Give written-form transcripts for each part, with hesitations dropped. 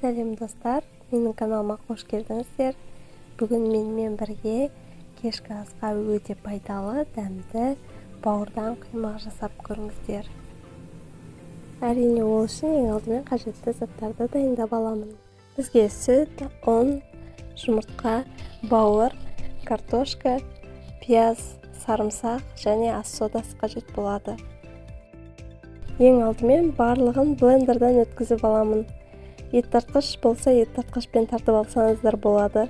Сәлем достар, менің каналыма қош келдіңіздер. Бүгін менімен бірге кешкі асқа өте пайдалы, дәмді бауырдан құймақ жасап көріңіздер. Әрине, ол үшін ең алдымен қажетті заттарды дайындап аламын. Бізге сүт, ұн, жұмыртқа, бауыр, картошка, пияз, сарымсақ және ас содасы қажет болады. Ең алдымен барлығын блендерден өткізіп аламын. Ет тартқыш болса, ет тартқышпен тартып алсаңыздар болады.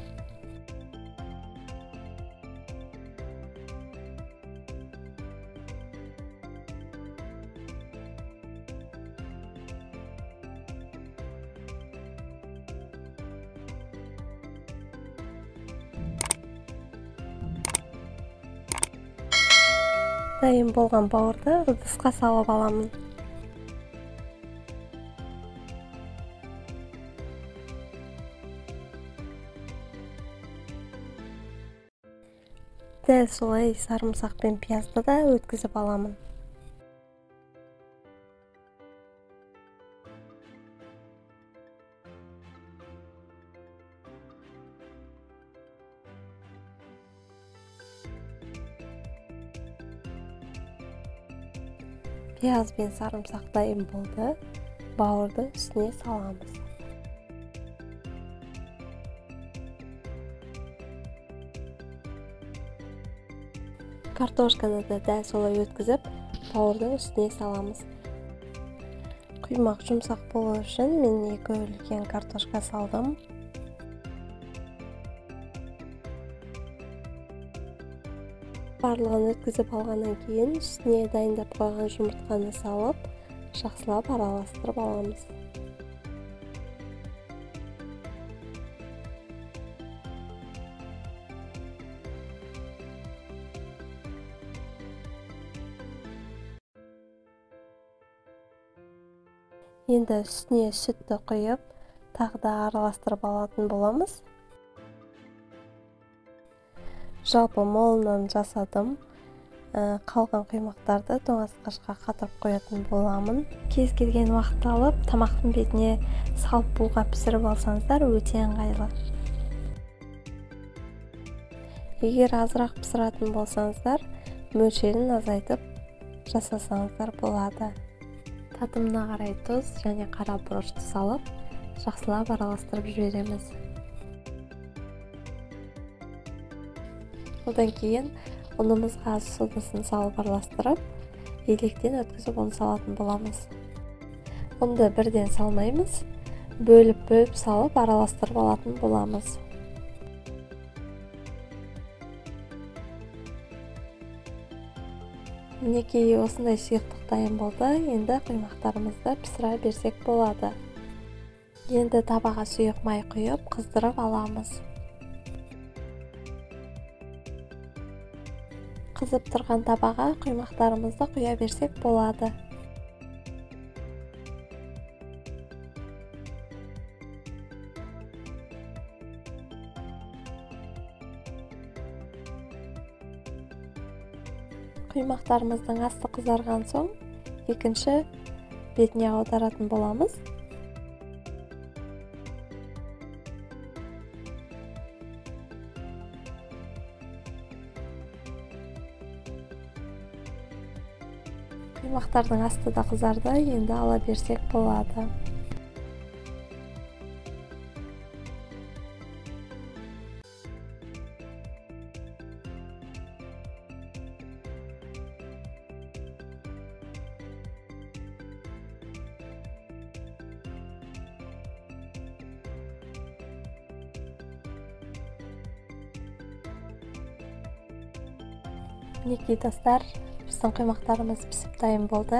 Дайын болған бауырды ыдысқа салып аламын. Дәл солай сарымсақ пен пиязды да өткізіп аламын. Пияз бен сарымсақ дайын болды. Бауырдың үстіне саламыз. Картошканы да дәл солай өткізіп, бауырдың үстіне саламыз. Құймақ жұмсақ болу үшін мен 2 үлкен картошка салдым. Барлығын өткізіп алғаннан кейін үстіне дайындап қойған жұмыртқаны салып, жақсылап араластырып аламыз. Енді үстіне сүтті құйып, тағы да араластырып алатын боламыз. Жалпы молынан жасадым. Қалған құймақтарды тоңазытқышқа қатырып қоятын боламын. Кез келген уақытта алып, тамақтың бетіне салып буға пісіріп алсаңыздар өте ыңғайлы. Егер азырақ пісіретін болсаңыздар, мөлшерін азайтып жасасаңыздар болады. Татымына қарай тұз және қара бұрышты салып, жақсылап араластырып жібереміз. Одан кейін ұнымызға ас содасын салып араластырып, електен өткізіп ұн салатын боламыз. Ұнды бірден салмаймыз, бөліп-бөліп салып араластырып алатын боламыз. Мінекей, осындай сұйықтық дайын болды. Енді құймақтарымызды пісіре берсек болады. Енді табаға сұйық май құйып, қыздырып аламыз. Қызып тұрған табаға құймақтарымызды құя берсек болады. Құймақтарымыздың асты қызарған соң, екінші бетіне аударатын боламыз. Құймақтардың асты да қызарды, енді ала берсек болады. Мінекей достар, біздің құймақтарымыз пісіп дайын болды.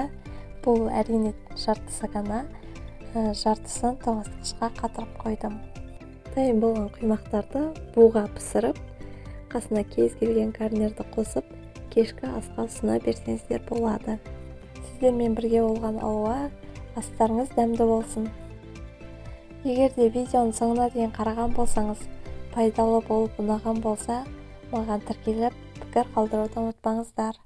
Бұл әрине жартысы ғана, жартысын тоңазытқышқа қатырып қойдым. Дайын болған құймақтарды буға пісіріп, қасына кез келген гарнирді қосып, кешкі асқа ұсына берсеңіздер болады. Сіздермен бірге болған Алуа, астарыңыз дәмді болсын. Егер де видеоның соңына дейін қараған болсаңыз, пайдалы болып ұнаған болса, маған тіркеліп, пікір қалдыруды ұмытпаңыздар.